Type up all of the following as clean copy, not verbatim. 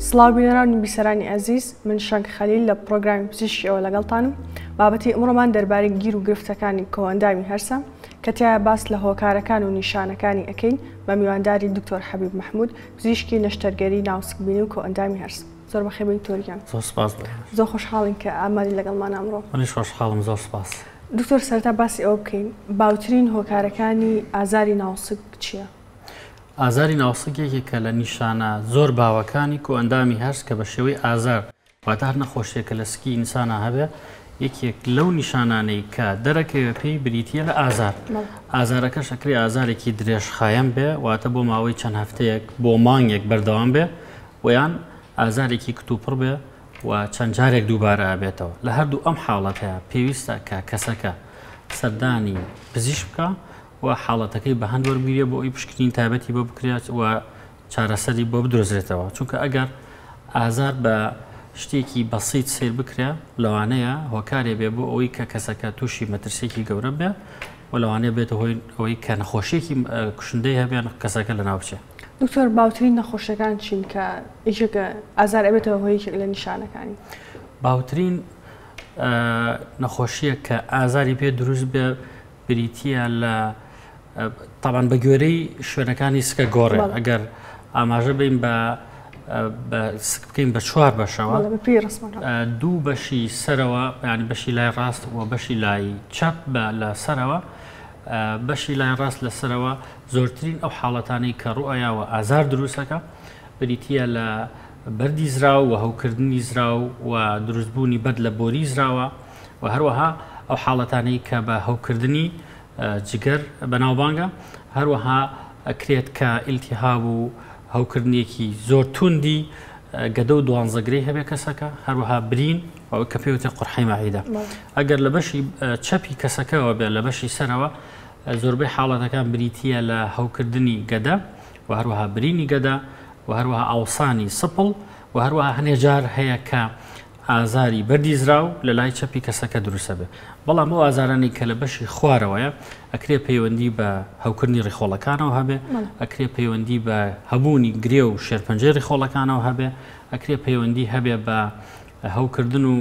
سڵاو بینەران و بیسەرانی ئەزیز، من شەنگ خەلیل لە پڕۆگرامی پزیشکیەوە لەگەڵتانم. بابەتی ئمڕۆمان دەربارەی گیر و گرفتەکانی کۆئەندامی هەرسە کە تیایا باس لە هۆکارەکان و نیشانەکانی ئەکەین بە میوانداری دکتۆر حەبیب مەحمود پزیشکی نەشتەرگەری ناوسکبینی و کۆئەندامی هەرس. زۆر بەخێر بێی دکتۆر گیان. زۆر سپاس بۆ ئێوەش. زۆر خۆشحاڵین کە ئامادەی لەگەڵمان ئەمڕۆ. منیش خۆشحاڵم زۆر سپاس. دکتۆر سەرەتا باسی ئەوە بکەین باوترین هۆکارەکانی ئازاری ناوسک چییە؟ ئازاری ناوسک یەکێکە لە نیشانە زۆر باوەکانی کۆئەندامی هەرس کە بە شێوەی ئازار واتە هەر نەخۆشیەک کە لە سکی ئینسانا هەبێ یەکێک لەو نیشانانەی کە دەرەکەوێ پێی بریتییە لە ئازار. ئازارەکەش ئەکرێ ئازارێکی درێژخایەن بێ واتە بۆ ماوەی چەند هەفتەیەک بۆ مانگێک بەردەوام بێ و یان ئازارێکی کتوپڕ بێ و چەند جارێک دووبارە ئەبێتەوە. لە هەردوو ئەم حاڵەتەیا پێویستە کە کەسەکە سەردانی پزیشک بکا و حاڵەتەکەی بە هەند وەربگیرێ بۆ ئەوی پشکنین تایبەتی بۆ بکرێت و چارەسەری بۆ بدرۆزرێتەوە چونکە ئەگەر ئازار بە شتێکی بەسیت سیر بکرێ لەوانەیە هۆکارێ بێ بۆ ئەوەی کە کەسەکە تووشی مەترسیەکی گەورە بێ و لەوانەیە بێتە هۆی ئەوەی کە نەخۆشیەکی کوشندەی هەبێ کەسەکە لەناو بچێ. دکتۆر باوترین نەخۆشیەکان چین کە یەکێکە ئازار ئەبێتەوە هۆی یەکێک لە نیشانەکانی؟ باوترین نەخۆشیەک کە ئازاری پێ دروست بێ بریتییە لە تاوان بە گوێرەی شوێنەکانی سکە گۆڕێ ئەگەر ئاماژە بین بە سک بکەین بە چوار بەشەوە دوو بەشی سەرەوە ینی بەشی لای ڕاست و بەشی لای چەپ بە لە سەرەوە بەشی لای ڕاست لە سەرەوە زۆرترین ئەو حاڵەتانەی کە ڕوئیاوە ئازار دروستەکە بریتە لە بەردی زراو و هەوکردنی زراو و دروستبوونی بەرد لە بۆری زراوە و هەروەها ئەو حاڵەتانەی کە بە هەوکردنی جگەر بەناوبانگە، هەروەها ئەکرێت کە ئیلتیهاب و هەوکردنێکی زۆر توندی گەدە و دوانزەگرەی هەبێ کەسەکە، هەروەها برین ئەوەی کە پێوتێ قورحەی مەعیدە. ئەگەر لە بەشی چەپی کەسەکەوە بێت لە بەشی سەرەوە زۆربەی حاڵەتەکان بریتییە لە هەوکردنی گەدە و هەروەها برینی گەدە و هەروەها ئاوسانی سپڵ و هەروەها هەنێ جار هەیە کە ئازاری بەردی زراو لە لای چەپی کەسەکە دروست ئەبێ بەڵام ئەو ئازارانەی کە لە بەشی خوارەوەیە ئەکرێ پەیوەندی بە هەوکردنی ڕیخۆڵەکانەوە هەبێ ئەکرێ پەیوەندی بە هەبوونی گرێ و شێرپەنجەی ڕیخۆڵەکانەوە هەبێ ئەکرێ پەیوەندی هەبێ بە هەوکردن و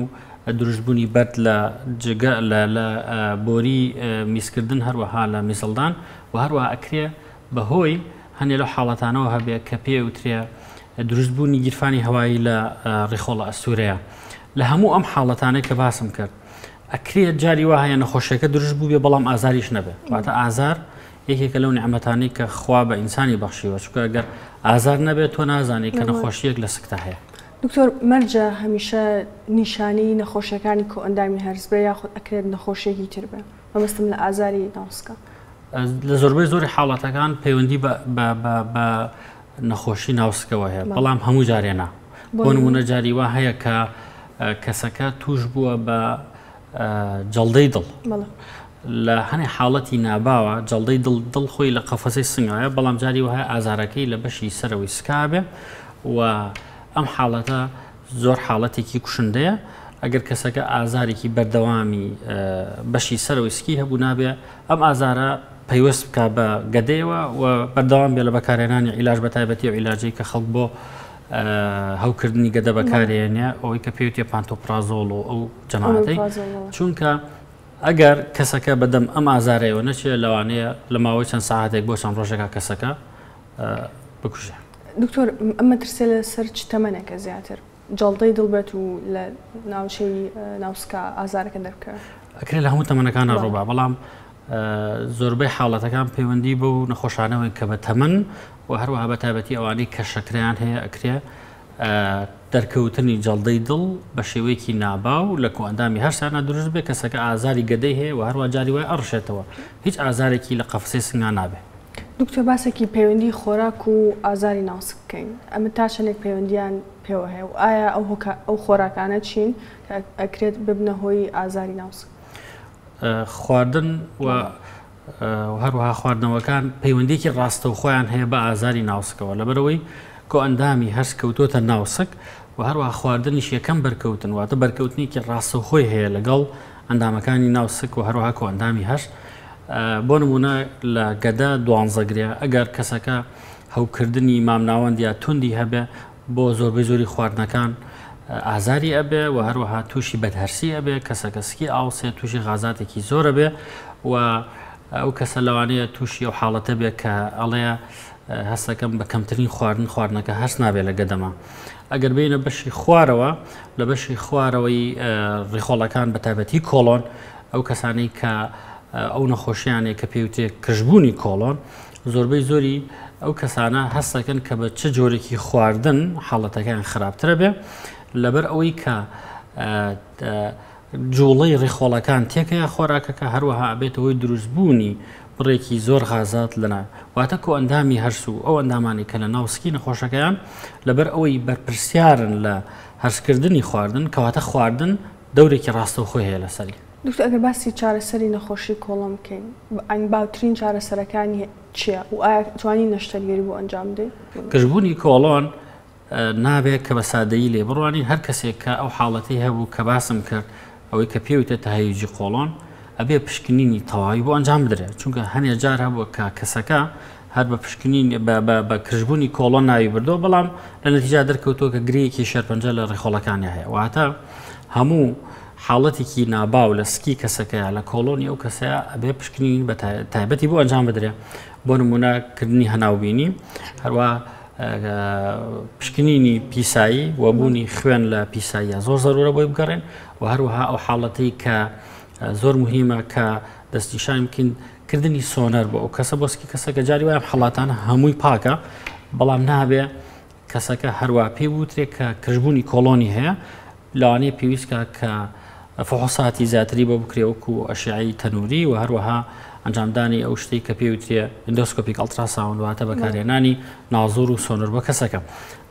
دروستبوونی بەرد لە جگە لە بۆری میزکردن هەروەها لە میزڵدان و هەروەها ئەکرێ بەهۆی هەنێ لەو حاڵەتانەوە هەبێ کە پێ وترێ دروستبوونی گیرفانی هەوایی لە ڕیخۆڵە ئەستوورەیە. لە هەموو ئەم حاڵەتانەی کە باسم کرد ئەکرێت جاری وا هەیە نەخۆشیەکە دروست بووبێ بەڵام ئازاریش نەبێ. واتە ئازار یەکێکە لەو نیعمەتانەی کە خوا بە ئینسانی بەخشیوە، چونکە ئەگەر ئازار نەبێت تۆ نازانی کە نەخۆشیەک لە سکتا هەیە. دکتۆر مەرجە هەمیشە نیشانەی نەخۆشیەکانی کۆئەندامی هەرس بێ یاخود ئەکرێت نەخۆشیەکی تر بێ؟ مەبەستم لە ئازاری ناوسکە. لە زۆربەی زۆری حاڵەتەکان پەیوەندی بە نەخۆشی ناوسکەوە هەیە بەڵام هەموو جارێ نا بۆ نمونە جاری وا هەیە کە کەسەکە توش بووە بە جەڵدەی دڵ لە هەنێ حاڵەتی ناباوە جەڵدەی دڵ دڵ خۆی لە قەفەسەی سنگایە بەڵام جاری وایە ئازارەکەی لە بەشی سەرەوەی سکابێ و ئەم حاڵەتە زۆر حاڵەتێکی کوشندەیە ئەگەر کەسەکە ئازارێکی بەردەوامی بەشی سەرەوەی سکی هەبوو نابێ ئەم ئازارە پەیوەست بکا بە گەدەیەوە و بەردەوام بێ لە بەکارهێنانی عیلاج بە تایبەتی ئەو عیلاجەی کە خەڵک بۆ هەوکردنی گەدە بەکارێنێ ئەوەی کە پێوتێ پانتۆپرازۆڵ و ئەو جەماعەتەی چونکە ئەگەر کەسەکە بەدەم ئەم ئازارەیەوە نەچێت لەوانەیە لە ماوەی چەند ساعتێک بۆ چەند ڕۆژێکا کەسەکە بکوژێ. دکتۆر ئەم مەترسیە لەسەر چ تەمەنێکە زیاتر؟ جەڵدەی دڵ بێت و لە ناوچەی ناوسکا ئازارەکە دەربکەوێت؟ ئەکرێت لە هەموو تەمەنەکانە ڕووبا بەڵام زۆربەی حاڵەتەکان پەیوەندی بەو نەخۆشانەوەن کە بە تەمەن و هەروەها بە تایبەتی ئەوانەی کە شەکرەیان هەیە ئەکرێ دەرکەوتنی جەڵدەی دڵ بە شێوەیەکی ناباو لە کۆئەندامی هەرسانە دروست بێ کەسەکە ئازاری گەدەی هەیە و هەروە جاری وای ئەڕشێتەوە هیچ ئازارێکی لە قەفەسەی سنگا نابێ. دکتۆر باسێکی پەیوەندی خۆراک و ئازاری ناوسک بکەین ئەمە تا چەندێک پەیوەندیان پێوە هەیە و ئایا ئەو هۆکا ئەو خۆراکانە چین کە ئەکرێت ببنە هۆی ئازاری ناوسک؟ خواردن و هەروەها خواردنەوەکان پەیوەندیکی ڕاستەوخۆیان هەیە بە ئازاری ناوسکەوە لەبەرەوەی کۆئەندامی هەرس کەوتۆتە ناوسک و هەروەها خواردنیش یەکەم بەرکەوتن واتە بەرکەوتنێکی ڕاستەوخۆی هەیە لەگەڵ ئەندامەکانی ناوسک و هەروەها کۆئەندامی هەرس بۆ نمونە لە گەدە دوانزەگرێ ئەگەر کەسەکە هەوکردنی مامناوەند یا توندی هەبێ بۆ زۆربەی زۆری خواردنەکان ئازاری ئەبێ و هەروەها تووشی بەدهەرسی ئەبێ، کەسەکە سکی ئاوسێ، تووشی غازاتێکی زۆر ئەبێ و ئەو کەسە لەوانەیە تووشی ئەو حاڵەتە بێ کە ئەڵێ هەستەکەم بە کەمترین خواردن خواردنەکە هەرس نابێ لە گەدەما. ئەگەر بینە بەشی خوارەوە لە بەشی خوارەوەی ڕیخۆڵەکان بە تایبەتی کۆڵۆن ئەو کەسانەی کە ئەو نەخۆشیانەی کە پێوترێ کرژبوونی کۆڵۆن زۆربەی زۆری ئەو کەسانە هەستەکەن کە بە چ جۆرێکی خواردن حاڵەتەکەیان خراپترە بێ لەبەر ئەوەی کە جوڵەی ڕیخۆڵەکان تێکەیە خۆراکەکە هەروەها ئەبێتە هۆی دروستبوونی بڕێکی زۆر غازات لەنا واتە کۆئەندامی هەرس و ئەو ئەندامانی کە لە ناو سکی نەخۆشەکەیان لەبەر ئەوەی بەرپرسیارن لە هەرسکردنی خواردن کەواتە خواردن دەورێکی ڕاستەوخۆی هەیە لەسەری. دکتۆر ئەگەر باسی چارەسەری نەخۆشی کۆڵۆن بکەین یانی باوترین چارەسەرەکانی چیە و ئایا توانین نەشتەرگەری بۆ ئەنجام بدەین؟ گرژبوونی کۆڵۆن نابێت کە بە سادەیی لێ بڕوانین، هەر کەسێک کە ئەو حاڵەتەی هەبوو کە باسم کرد ئەوەی کە پێوتە تەهەیوجی قۆڵۆن ئەبێ پشکنینی تەواوی بۆ ئەنجام بدرێت، چونکە هەنێ جار هەبووە کە کەسەکە هەر بە پشکنین بە کرژبوونی کۆڵۆن ناوی بردووە بەڵام لە نەتیجا دەرکەوتووە کە گرێیەکی شێرپەنجە لە ڕیخۆڵەکانی هەیە، واتە هەموو حاڵەتێکی ناباو لە سکی کەسەکەیە لە کۆڵۆنی ئەو کەسەیە ئەبێ پشکنین بە تایبەتی بۆ ئەنجام بدرێ بۆ نمونە کردنی هەناوبینی هەروە پشکنینی پیسایی و بوونی خوێن لە پیساییە زۆر زەرورە بۆی بگەڕێن و هەروەها ئەو حاڵەتی کە زۆر مهمە کە دەستنیشان بکەین کردنی سۆنەر بۆ ئەو کەسە بۆ سکی کەسەکە جاری وایە حڵاتانە هەمووی پاکە بەڵام نابێ کەسەکە هەروە پێی وترێ کە کرژبوونی کۆڵۆنی هەیە لەوانەیە پێویست کا کە فحوصاتی زیاتری بۆ بکرێ وەکو ئەشعەی تەنووری و هەروەها ئەنجامدانی ئەو شتەی کە پێی وترێ endoscopic ultrasound واتە بەکارهێنانی نازور و سۆنەر بۆ کەسەکە.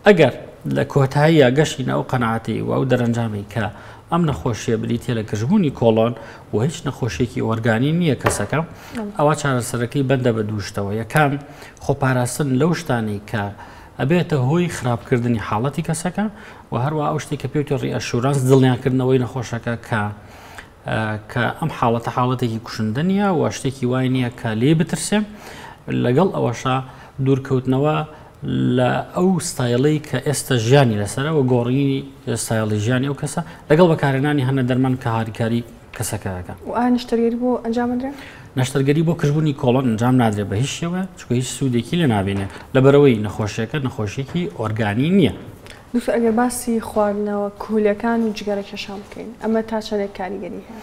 ئەگەر لە کۆتاییە گەشتینە ئەو قەناعەتەی و ئەو دەرەنجامەی کە ئەم نەخۆشیە بریتیە لە گرژبوونی کۆڵۆن و هیچ نەخۆشیەکی ئۆرگانی نییە کەسەکە ئەوا چارەسەرەکەی بەندە بە دوو شتەوە یەکەم خۆپاراستن لەو شتانەی کە ئەبێتە هۆی خراپکردنی حاڵەتی کەسەکە و هەروە ئەو شتێک کە پێوتە reassurance دڵنیاکردنەوەی نەخۆشەکە کە کە ئەم حاڵەتە حاڵەتێکی کوشندە نییە و شتێکی وای نییە کە لێ بترسێ لەگەڵ ئەوەشا دوورکەوتنەوە لە ئەو ستایڵەی کە ئێستا ژیانی لەسەرە و گۆڕینی ستایڵی ژیانی ئەو کەسە لەگەڵ بەکارهێنانی هەنە دەرمان کە هاریکاری کەسەکە ئەکا. و ئایا نەشتەرگەری بۆ ئەنجام ئەدرێ؟ نەشتەرگەری بۆ کرژبوونی کۆڵۆن ئەنجام نادرێت بە هیچ شێوەیە چونکە هیچ سوودێکی لێ نابینێ لەبەرئەوەی نەخۆشیەکە نەخۆشیەکی ئۆرگانی نییە. دکتۆر ئەگەر باسی خواردنەوە کهولیەکان و جگەرە کێشان بکەین ئەمە تا چەندێک کاریگەری هەیە؟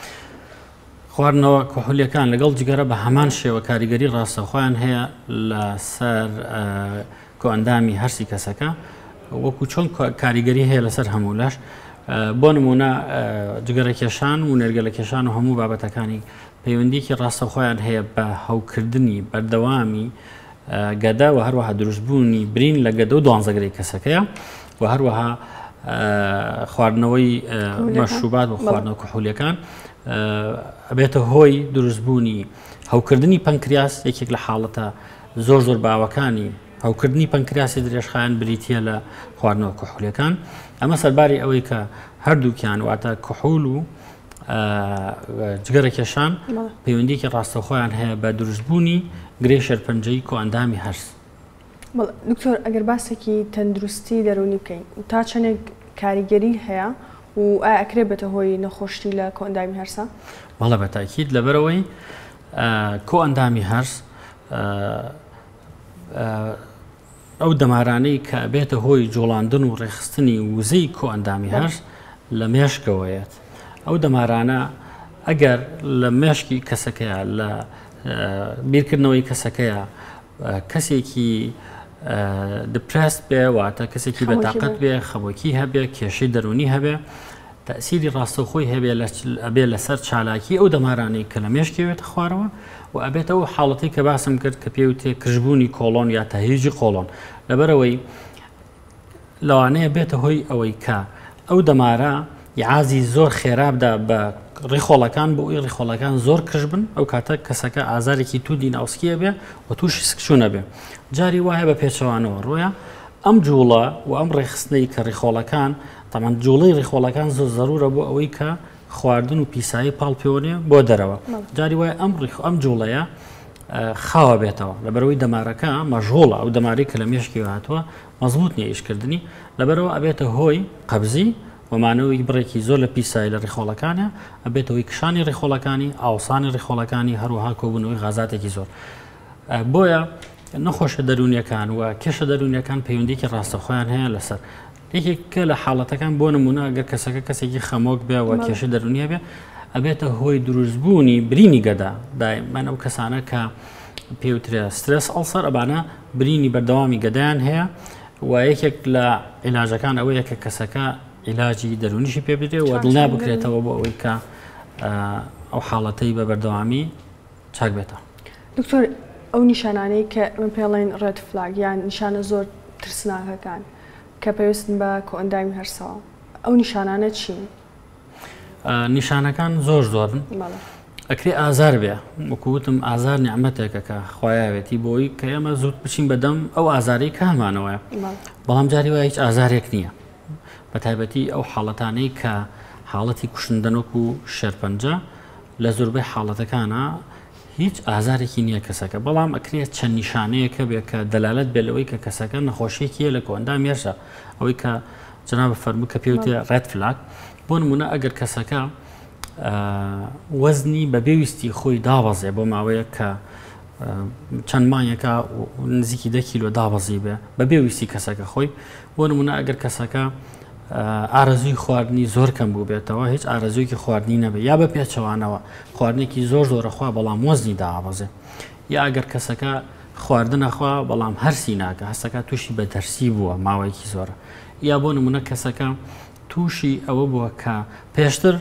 خواردنەوە کحولیەکان لەگەڵ جگەرە بە هەمان شێوە کاریگەری ڕاستەوخۆیان هەیە لەسەر کۆئەندامی هەرسی کەسەکە وەکو چۆن کاریگەری هەیە لەسەر هەموو لەش بۆ نمونە جگەرە کێشان و نێرگەلە کێشان و هەموو بابەتەکانی پەیوەندیکی ڕاستەوخۆیان هەیە بە هەوکردنی بەردەوامی گەدە و هەروەها دروستبوونی برین لە گەدە و دوانزەگرەی کەسەکەیە و هەروەها خواردنەوەی مەشروبات و خواردنەوە کحولیەکان ئەبێتە هۆی دروستبوونی هەوکردنی پەنکریاس یەکێک لە حاڵەتە زۆر زۆر باوەکانی هەوکردنی پەنکریاسی درێژخایەن بریتە لە خواردنەوە کحولیەکان ئەمە سەرباری ئەوەی کە هەردووکیان واتە کحول و جگەرە کێشان پەیوەندیکی ڕاستەوخۆیان هەیە بە دروستبوونی گرێی شێرپەنجەی کۆئەندامی هەرس. دکتۆر ئەگەر باسێکی تەندروستی دەروونی بکەین و تا چەندێک کاریگەری هەیە و ئایا ئەکرێ بێتە هۆی نەخۆشی لە کۆئەندامی هەرسا؟ بەڵێ بە تاکید لەبەرئەوەی کۆئەندامی هەرس ئەو دەمارانەی کە ئەبێتە هۆی جوڵاندن و ڕێکخستنی وزەی کۆئەندامی هەرس لە مێشکەوەیەت. ئەو دەمارانە ئەگەر لە مێشکی کەسەکەیە لە بیرکردنەوەی کەسەکەیە کەسێکی depressed بێ واتە کەسێکی بەتاقەت بێ خەمۆکی هەبێ کێشەی دەرونی هەبێ تەئسیری ڕاستەوخۆی هەبێ ئەبێ لەسەر چالاکی ئەو دەمارانەی کە لە مێشکێوێتە خوارەوە و ئەبێتە ئەو حاڵەتەی کە باسم کرد کە پێوتێ کرژبوونی کۆڵۆن یا تەهیجی قۆڵۆن لەبەرەوەی لەوانەیە بێتە هۆی ئەوەی کە ئەو دەمارە ئیعازی زۆر خێرابدا بە ڕیخۆڵەکان بۆ ئەوی ڕیخۆڵەکان زۆر کش بن ئەو کاتە کەسەکە ئازارێکی توندی ناوسکیە بێ و تووشی سکچوونە بێ جاری وایە بە پێچەوانەوە ڕۆیە ئەم جوڵە و ئەم ڕێکخستنەی کە ڕیخۆڵەکان تەمان جوڵەی ڕیخۆڵەکان زۆر زەرورە بۆ ئەوەی کە خواردن و پیسایی پاڵ پێوەنێ بۆ دەرەوە جاری وایە ئەم ڕیخ ئەم جوڵەیە خاوە بێتەوە لەبەرەوەی دەمارەکە مەژغوڵە ئەو دەمارەی کە لە مێشکیەوە هاتووە مەزبوط نییە ئیشکردنی لەبەرەوە ئەبێتە هۆی قەبزی و مانەوەی بڕێکی زۆر لە پیسایی لە ڕیخۆڵەکانە ئەبێتە هۆی کشانی ڕیخۆڵەکانی ئاوسانی ڕیخۆڵەکانی هەروەها کۆبوونەوەی غازاتێکی زۆر بۆیە نەخۆشە دەروونیەکان و کێشە دەروونیەکان پەیوەندیکی ڕاستەخۆیان هەیە لەسەر یەکێکە لە حاڵەتەکان بۆ نمونە گەر کەسەکە کەسێکی خەمۆک بێ و کێشە دەرونیە بێ ئەبێتە هۆی دروستبوونی برینی گەدا دایمەن ئەو کەسانە کە پێوترێ stress ulcer ئەبانە برینی بەردەوامی گەدایان هەیە و یەکێک لە عیلاجەکان ئەوەیە کە کەسەکە عیلاجی دەرونیشی پێ بدرێ و دڵنیا بکرێتەوە بۆ ئەوەی کە ئەو حاڵەتەی بە بەردەوامی چاک بێتەوە. دکتۆر ئەو نیشانانەی کە ئێمە پێڵێن red flag یان نیشانە زۆر ترسناکەکان کە پەیوەستن بە کۆئەندامی هەرسەوە ئەو نیشانانە چین؟ نیشانەکان زۆر زۆرن ئەکرێ ئازار بێ وەکوتم ئازار نیعمەتێکە کە خوایاوێتی بۆی کە ئێمە زوو بچین بەدەم ئەو ئازاری کە هەمانەوەیە بەڵام جاری وایە هیچ ئازارێک نییە بە تایبەتی ئەو حاڵەتانەی کە حاڵەتی کوشندەن وەکو شێرپەنجە لە زۆربەی حاڵەتەکانە هیچ ئازارێکی نییە کەسەکە بەڵام ئەکرێت چەند نیشانەیەک هەبێت کە دەلالەت بێت لەوەی کە کەسەکە نەخۆشیەکی هەیە لە کۆئەندامی هەرسە ئەوەی کە جەنابت فەرموو کە پێوتێ red flag بۆ نمونە ئەگەر کەسەکە وەزنی بەبێ ویستی خۆی دابەزێ بۆ ماوەیەک کە چەند مانگێکە نزیکی دە کیلۆ دابەزی بێ بەبێ ویستی کەسەکە خۆی بۆ نمونە ئەگەر کەسەکە ئارەزووی خواردنی زۆر کەم بووبێتەوە هیچ ئارەزوویەکی خواردنی نەبێت یا بە پێچەوانەوە خواردنێکی زۆر زۆرەخوا بەڵام وەزنی دابەزێ یا ئەگەر کەسەکە خواردنەخوا بەڵام هەرسی ناکە هەستەکە تووشی بە دەرسی بووە ماوەیەکی زۆرە یا بۆ نمونە کەسەکە تووشی ئەوە بووە کە پێشتر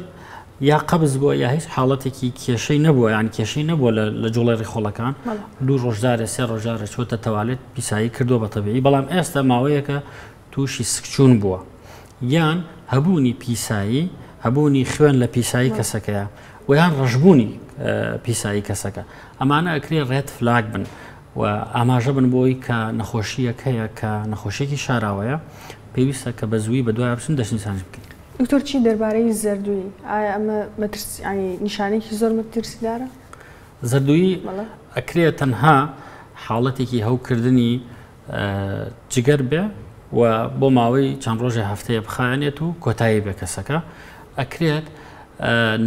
یا قەبز بووە یا هیچ حاڵەتێکی کێشەی نەبووە یان کێشەی نەبووە لە جوڵی ڕیخۆڵەکان دوو ڕۆژدارێ سێ ڕۆژارە چۆتە تەوالێت پیسایی کردووە بە تەبیعی بەڵام ئێستا ماوەیەکە تووشی سکچوون بووە یان هەبوونی پیسایی هەبوونی خوێن لە پیسایی کەسەکەیە و یان ڕەشبوونی پیسایی کەسەکە ئەمانە ئەکرێ red flag بن و ئاماژە بن بۆی کە نەخۆشیەک هەیە کە نەخۆشیێکی شاراوەیە پێویستە کە بە زووی بە دوای بچن دەستنیشانش بکەین. دکتۆر چی دەربارەی زەردوویی ئایا ئەمە مەترسی یانی نیشانەیەکی زۆر مەترسیدارە؟ زەردوویی ئەکرێ تەنها حاڵەتێکی هەوکردنی جگەر بێ و بۆ ماوەی چەند ڕۆژێ هەفتەیە بخایەنێت و کۆتایی بێ کەسەکە ئەکرێت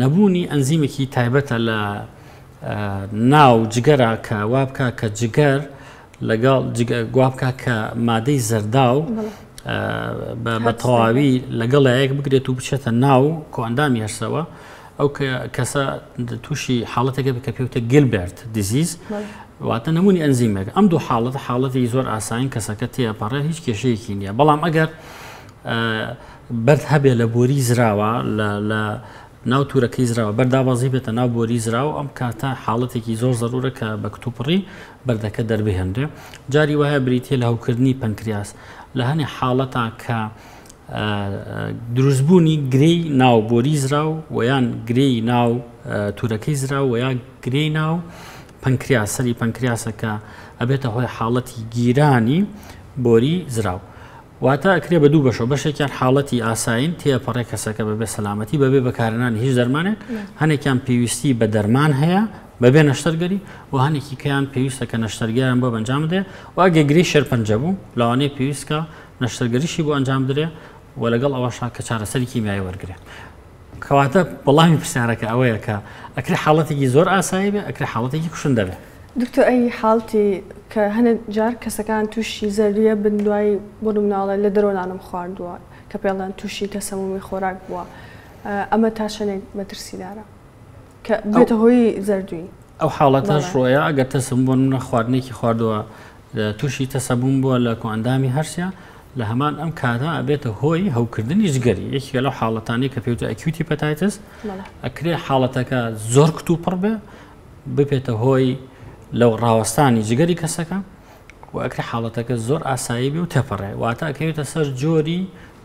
نەبوونی ئەنزیمێکی تایبەتە لە ناو جگەرا کە وا بکە کە جگەر لەگەڵ گوا بکە کە مادەی زەرداو بە تەواوی لەگەڵ یەک بگرێت و بچێتە ناو کۆئەندامی هەرسەوە ئەو کەسە تووشی حاڵەتێکە کە پێوتە Gilbert disease واتە نەمونی ئەنزیمێک ئەم دوو حاڵەتە حاڵەتی زۆر ئاسایین کەسەکە تێپەڕێ هیچ کێشەیەکی نییە بەڵام ئەگەر بەرد هەبێ لە بۆری زراوە لە ناو تورەکەی زراوە بەر دابەزی بێتە ناو بۆری زراو ئەم کاتە حاڵەتێکی زۆر زەرورە کە بە کتوپڕی بەردەکە دەربهێنرێ جاری وایە بریتە لە هەوکردنی پەنکریاس لە هەنێ حاڵەتا کە دروستبوونی گرێی ناو بۆری زراو و یان گرێی ناو تورەکەی زراو و یا گرێی ناو پەنکریاس سەری پەنکریاسە کە ئەبێتە هۆی حاڵەتی گیرانی بۆری زراو واتە ئەکرێ بە دوو بەشەوە بەشێکیان حاڵەتی ئاسایین تێپەڕێ کەسەکە بەبێ سەلامەتی بەبێ بەکارهێنانی هیچ دەرمانێک هەنێکیان پێویستی بە دەرمان هەیە بەبێ نەشتەرگەری و هەنێکی کەیان پێویستە کە نەشتەرگەریان بۆ ئەنجام بدرێ و ئەگەر گرێی شێرپەنجە بوو لەوانەیە پێویست کە نەشتەرگەریشی بۆ ئەنجام بدرێ و لەگەڵ ئەوەشا کە چارەسەری کیمیایی وەرگێ کەواتە وەڵامی پرسیارەکە ئەوەیە کە ئەکرێ حاڵەتێکی زۆر ئاسایی بێ ئەکرێ حاڵەتێکی کوشندە بێ. دکتۆر ئەی حاڵتی کە هەنێ جار کەسەکان توشی زەردویە بن دوای بۆ نمونە لە دەرەوە نانم خواردووە کە پێڵێن توشی تەسەمومی خۆراک بووە ئەمە تا چەنێک مەترسیدارە کە بێتە هۆی زەردووی؟ ئەو حاڵەتەش ڕۆیە ئەگەر تەسم بۆ نمونە خواردنێکی خواردووە تووشی تەسەبوون بووە لە کۆئەندامی هەرسە لە هەمان ئەم کاتە ئەبێتە هۆی هەوکردنی جگەری یەکێکە لەو حاڵەتانەی کە پێوتە acute hepatitis ئەکرێ حاڵەتەکە زۆر کتوپڕ بێ ببێتە هۆی لەو ڕاوەستانی جگەری کەسەکە و ئەکرێ حاڵەتەکە زۆر ئاسایی بێ و تێپەڕێ واتە ئەکەوێتە سەر جۆری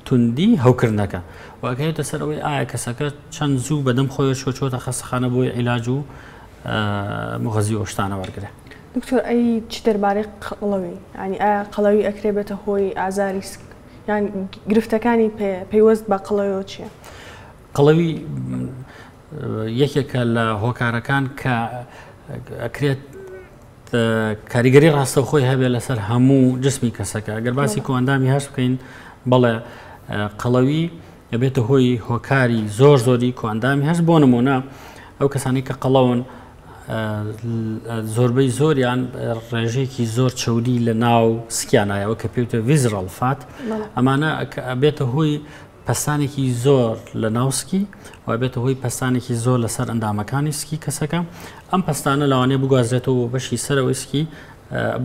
توندی هەوکردنەکە و ئەکەوێتە سەر ئەوەی ئایا کەسەکە چەند زوو بەدەم خۆیەوە چووە چۆتە خەستەخانە بۆی عیلاج و مغەزی و شتانە وەرگرێ. دکتۆر ئەی چی دەربارەی قەڵەوی یانی ئایا قەڵەوی ئەکرێ بێتە هۆی ئازاری سک یان گرفتەکانی پەیوەست بە قەڵەویەوە چیە؟ قەڵەوی یەکێکە لە هۆکارەکان کە ئەکرێت. کاریگەری ڕاستەوخۆی هەبێت لەسەر هەموو جسمی کەسەکە. ئەگەر باسی کۆئەندامی هەرس بکەین، بەڵێ قەڵەوی ئەبێتە هۆی هۆکاری زۆر زۆری کۆئەندامی هەرس. بۆ نمونە ئەو کەسانی کە قەڵەون زۆربەی زۆریان ڕێژەیەکی زۆر چەوری لە ناو سکیانایەوە کە پێوتە visceral fat، ئەمانە ئەبێتە هۆی پەستانێکی زۆر لە ناو سکی و ئەبێتە هۆی پەستانێکی زۆر لەسەر ئەندامەکانی سکی کەسەکە. ئەم پەستانە لەوانەیە بگوازرێتەوە بۆ بەشی سەرەوەی سکی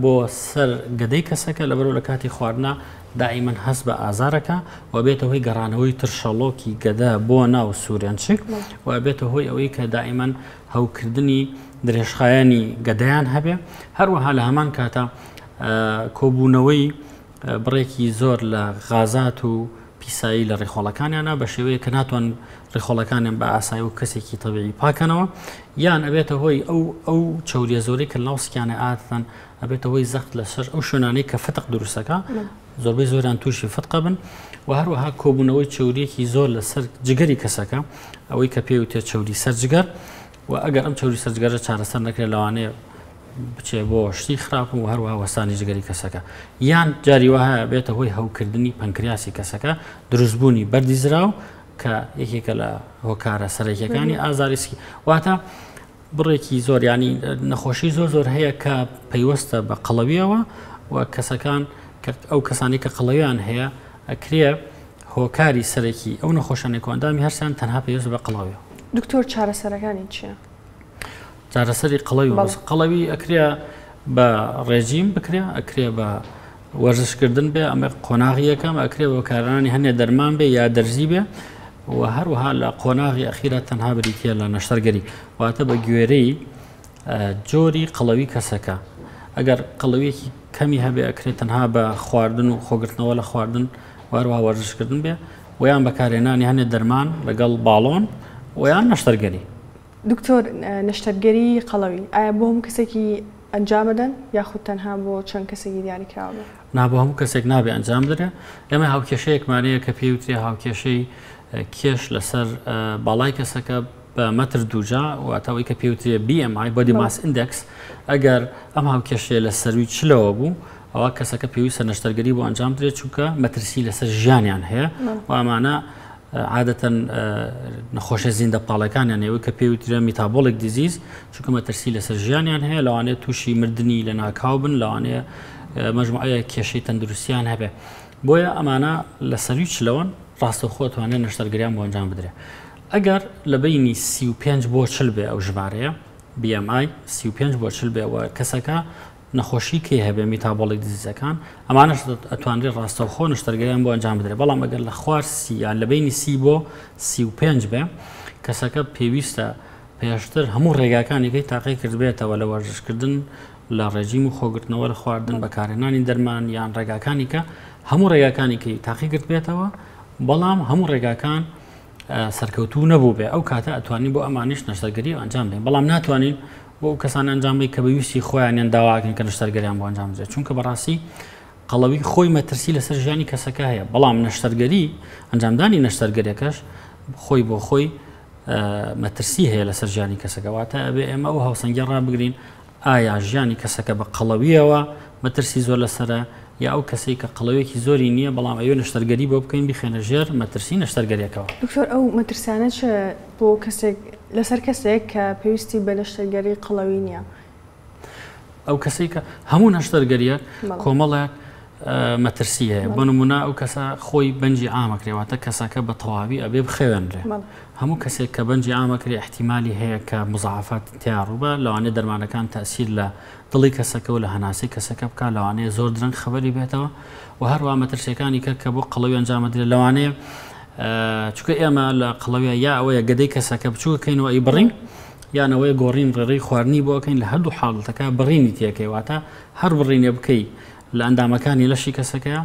بۆ سەر گەدەی کەسەکە، لەبەرو لە کاتی خواردنا دائیمەن هەست بە ئازارەکە و بێتە هۆی گەڕانەوەی ترشەڵۆکی گەدە بۆ ناو سوورێنچک و بێتە هۆی ئەوەی کە دائیمەن هەوکردنی درێژخایەنی گەدەیان هەبێ. هەروەها لە هەمان کاتا کۆبوونەوەی بڕێکی زۆر لە غازات و پیسایی لە ڕیخۆڵەکانیانە بە شێوەیە کە ناتوان ڕیخۆڵەکانیان بە ئاسایی و کەسێکی تەبیعی پاکەنەوە، یان ئەبێتە هۆی ئەو ئەو چەوریە زۆرەی کە لەناو سکیانە ئاتن ئەبێتە هۆی زەخت لەسەر ئەو شوێنانەی کە فتق دروستەکە، زۆربەی زۆریان تووشی فتقە بن. و هەروەها کۆبوونەوەی چەوریەکی زۆر لەسەر جگەری کەسەکە، ئەوەی کە پێوتێ چەوری سەر جگەر، و ئەگەر ئەم چەوری سەر جگەرە چارەسەر نەکرێت لەوانەیە بچێ بۆ شتی خراپ و هەروەها وەستانی جگەری کەسەکە، یان جاری وەها بێتە هۆی هەوکردنی پەنکریاسی کەسەکە، دروستبوونی بەردی زراو کە یەکێکە لە هۆکارە سەرەکیەکانی ئازاری سکی. واتە بڕێکی زۆر ینی نەخۆشی زۆر زۆر هەیە کە پەیوەستە بە قەڵەویەوە و کەسەکان ئەو کەسانی کە قەڵەویان هەیە ئەکرێ هۆکاری سەرەکی ئەو نەخۆشانەی کۆئەندامی هەرسیان تەنها پەیوەست بە قەڵەویەوە. دکتۆر چارەسەرەکانی چییە؟ چارەسەری قەڵەوی قەڵەوی ئەکرێ بە ڕێجیم بکرێ، ئەکرێ بە وەرزشکردن بێ، ئەمە قۆناغی یەکەم، ئەکرێ بە بەکارهێنانی هەندێک دەرمان بێ یا دەرزی بێ، و هەروەها لە قۆناغی ئەخیرا تەنها بریتە لە نەشتەرگەری، واتە بە گوێرەی جۆری قەڵەوی کەسەکە. ئەگەر قەڵەویەکی کەمی هەبێ ئەکرێت تەنها بە خواردن و خۆگرتنەوە لە خواردن و هەروەها وەرزشکردن بێ، ویان بەکارهێنانی هەندێک دەرمان لەگەڵ باڵۆن ویان نەشتەرگەری. دکتۆر نەشتەرگەری قەڵەوی ئایا بۆ هەموو کەسێکی ئەنجامەدەن یاخود تەنها بۆ چەند کەسێکی دیاریکراوە بێ؟ نا بۆ هەموو کەسێک نابێ ئەنجام بدرێ. ئێمە هاوکێشەیەکمان هەیە کە پێی وترێ هاوکێشەی کێش لەسەر باڵای کەسەکە بە مەتر دووجا، واتە ئەوەی کە پێی وترێ BMI Body Mass Index. ئەگەر ئەم هاوکێشەیە لە سەروی چلەوە بوو ئەوە کەسەکە پێویستە نەشتەرگەری بۆ ئەنجام بدرێت، چونکە مەترسی لەسەر ژیانیان هەیە و ئەمانە عادەتەن نەخۆشە زیندە پاڵەکانیان هەیە کە پێی وترێ metabolic disease، چونکە مەترسی لەسەر ژیانیان هەیە، لەوانەیە تووشی مردنی لە ناکاو بن، لەوانەیە مەجموعەیە کێشەی تەندروستیان هەبێ. بۆیە ئەمانە لە سەروی چلەوەن ڕاستەوخۆ توانێت نەشتەرگەریان بۆ ئەنجام بدرێت. ئەگەر لە بینی 35 بۆ 40 بێ ئەو ژمارەیە BMI 35 بۆ 40 بێ و کەسەکە نەخۆشی کەی هەبێ metabolic disease ەکان ئەمانەش ئەتوانرێت ڕاستەوخۆ نەشتەرگەریان بۆ ئەنجام بدرێت. بەڵام ئەگەر لە خوار سی یان لە بینی سی بۆ 35 بێ کەسەکە پێویستە پێشتر هەموو ڕێگاکانیکەی تاقی کردبێتەوە لە وەرزشکردن لە ڕێجیم و خۆگرتنەوە لە خواردن بەکارهێنانی دەرمان یان ڕێگاکانی کە هەموو ڕێگاکانی کەی تاقی کردبێتەوە، بەڵام هەموو ڕێگاکان سەرکەوتوو نەبوو بێ ئەو کاتە ئەتوانین بۆ ئەمانیش نەشتەرگەری ئەنجام بدەین. بەڵام ناتوانین بۆ ئەو کەسانە ئەنجام بدەین کە بە ویستی خۆیانیان داواکەن کە نەشتەرگەریان بۆ ئەنجام بدرێت، چونکە بەڕاستی قەڵەوی خۆی مەترسی لەسەر ژیانی کەسەکە هەیە، بەڵام نەشتەرگەری ئەنجامدانی نەشتەرگەریەکەش خۆی بۆ خۆی مەترسی هەیە لەسەر ژیانی کەسەکە. واتە ئەبێ ئێمە ئەو هاوسەنگیە ڕابگرین ئایا ژیانی کەسەکە بە قەڵەویەوە مەترسی زۆر لەسەرە یا ئەو کەسەی کە قەڵەوێکی زۆری نییە بەڵام ئەوێ نەشتەرگەری بۆ بکەین بیخێنە ژێر مەترسی نەشتەرگەریەکەوە. دکتۆر ئەو مەترسیانە چ بۆ کەسێک لەسەر کەسێک کە پێویستی بە نەشتەرگەری قەڵەوی نییە؟ ئەو کەسەی کە هەموو نەشتەرگەریەک کۆمەڵێک مەترسی هەیە. بۆ نمونە ئەو کەسە خۆی بەنجی ئامەکرێ، واتە کەسەکە بە تەواوی ئەبێ بخەوێنرێ. هەموو کەسێک کە بەنجی ئامەکرێ احتیمالی هەیە کە مزاعفات تیا ڕووبە، لەوانەیە دەرمانەکان تەسیر لە دڵی کەسەکە و لە هەناسەی کەسەکە بکات، لەوانەیە زۆر درەنگ خەبەری بێتەوە. و هەروە مەترسیەکانی کە کە بۆ قەڵەوی ئەنجامەدرێت لەوانەیە چونکە ئێمە لە قەڵەویە یا ئەوەیە گەدەی کەسەکە بچووکەکەین و ئەی بڕین، یان ئەوەیە گۆڕین ڕێڕەی خواردنی بۆ ئەکەین، لە هەردوو حاڵەتەکە بڕینی تێکەی، واتە هەر بڕینێ بکەی لە ئەندامەکانی لەشی کەسەکەیە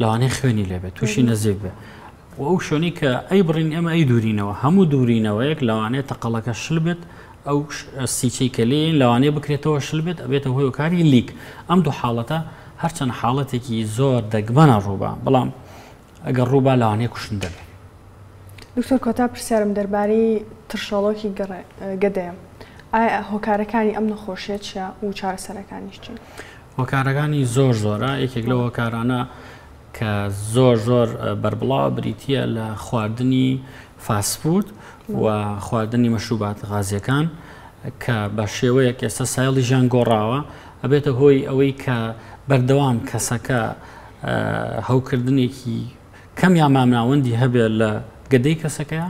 لەوانەیە خوێنی لێبێت تووشی نەزیف بێ. و ئەو شوێنەی کە ئەی بڕین ئێمە ئەی دوورینەوە، هەموو دوورینەوەیەک لەوانەیە تەقەڵەکە شل بێت، ئەو سیچەی کە لێین لەوانەیە بکرێتەوە شل بێت، ئەبێتە هۆی هۆکاری leak. ئەم دوو حاڵەتە هەرچەند حاڵەتێکی زۆر دەگمەنە ڕووبا، بەڵام ئەگەر ڕووبا لەوانەیە کوشندە بێت. دکتۆر کۆتا پرسیارم دەربارەی ترشەڵۆکی گەدەیە. ئایا هۆکارەکانی ئەم نەخۆشیە چیە و چارەسەرەکانیش چین؟ هۆکارەکانی زۆر زۆرە، یەکێک لەو هۆکارانە کە زۆر زۆر بەربڵاوە بریتییە لە خواردنی fast food و خواردنی مەشروبات غازیەکان کە بە شێوەیەک ئێستا ستایڵی ژیان گۆڕاوە ئەبێتە هۆی ئەوەی کە بەردەوام کەسەکە هەوکردنێکی کەم یا مامناوەندی هەبێت لە گەدەی کەسەکەیە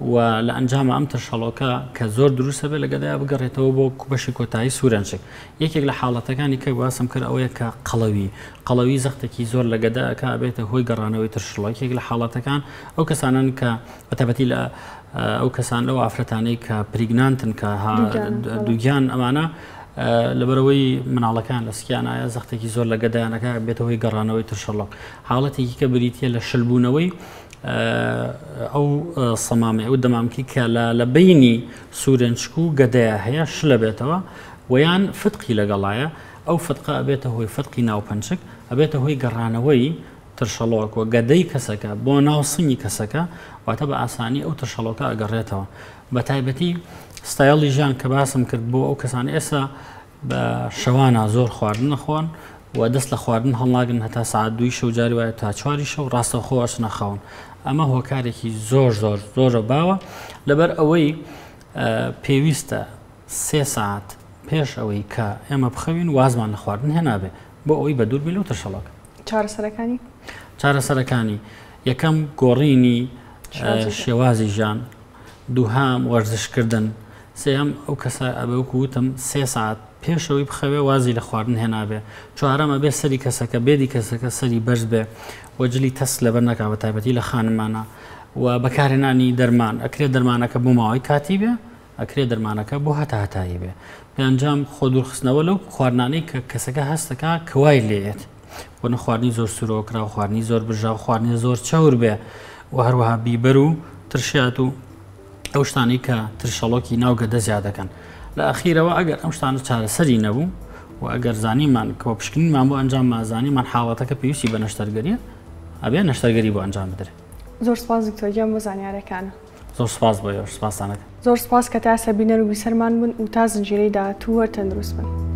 و لە ئەنجامە ئەم ترشەڵۆکە کە زۆر دروستە بێت لە گەدەیا بگەڕێتەوە بۆ بەشی کۆتایی سوورەنچک. یەکێک لە حاڵەتەکانی کە باسم کرد ئەوەیە کە قەڵەوی قەڵەوی زەختێکی زۆر لە گەدە ئەکا ئەبێتە هۆی گەڕانەوەی ترشەڵۆک. یەکێک لە حاڵەتەکان ئەو کەسانەن کە بەتایبەتی لە ئەو کەسان ئەو ئافرەتانەی کە pregnant ن کە دووگیان ئەمانە لەبەرەوەی مناڵەکان لە سکیانایە زەختێکی زۆر لە گەدایانەکە بێتە هۆی گەڕانەوەی ترشەڵۆک. حاڵەتێکی کە بریتە لە شلبوونەوەی ئەو سەمامەی ئەو دەمامکی کە لە بینی سوورێنچک و گەدەیە هەیە شلە بێتەوە ویان فتقی لەگەڵایە ئەو فتقە ئەبێتە هۆی فتقی ناوپەنچک ئەبێتە هۆی گەڕانەوەی ترشەڵۆک و گەدەی کەسەکە بۆ ناو سنگی کەسەکە واتە بە ئاسانی ئەو ترشەڵۆکە ئەگەڕێتەوە بە تایبەتی ستایڵی ژیان کە باسم کرد بۆ ئەو کەسان ئێستا بە شەوانە زۆر خواردن نەخۆن و دەست لە خواردن هەڵناگرن هەتا سەعات دووی شەو جاری وایە تا چواری شەو ڕاستەوخۆ ئەچنە خەون ئەمە هۆکارێکی زۆر زۆر زۆرە باوە لەبەر ئەوەی پێویستە سێ سەعات پێش ئەوەی کە ئێمە بخەوین وازمان لە خواردن هێنابێ بۆ ئەوەی بە دوور بین لەو ترشەڵۆکە. چارەسەرەکانی؟ چارەسەرەکانی یەکەم گۆڕینی شێوازی ژیان، دووهام وەرزشکردن، سێیەم ئەو کەسە ئەبێ وەکو وتم سێ سەعات پێش ئەوەی بخەوێ وازی لە خواردن هێنابێ، چوارەم ئەبێ سەری کەسەکە bed ی کەسەکە سەری بەرز بێ و جلی تەسک لەبەر نەکا بە تایبەتی لە خانمانە و بەکارهێنانی دەرمان ئەکرێ دەرمانەکە بۆ ماوەی کاتی بێ ئەکرێ دەرمانەکە بۆ هەتا هەتایی بێ. پێنجەم خۆ دوورخستنەوە لەو خواردنانەی کە کەسەکە هەست دەکا کە وای لێیەت بۆ نەخواردنی زۆر سوورەوەکراو، خواردنی زۆر برژاو، خواردنی زۆر چەور بێ و هەروەها بیبەر و ترشیات و ئەو شتانەی کە ترشەڵۆکی ناو گەدە زیاد دەکەن. لە ئەخیرەوە ئەگەر ئەم شتانە چارەسەری نەبوو و ئەگەر زانیمان کە پشکنینمان بۆ ئەنجام ما زانیمان حاڵەتەکە پێویستی بە نەشتەرگەریە ئەبێ نەشتەرگەری بۆ ئەنجام بدرێت. زۆر سپاس دکتۆر گیان بۆ زانیارەکانت. زۆر سپاس بۆ ئێوەش سپاستان ئەکەم. زۆر سپاس کە تا ئێستا بینەر و بیسەرمان بوون و تا زنجیرەی داهاتوو هەر تەندروست بن.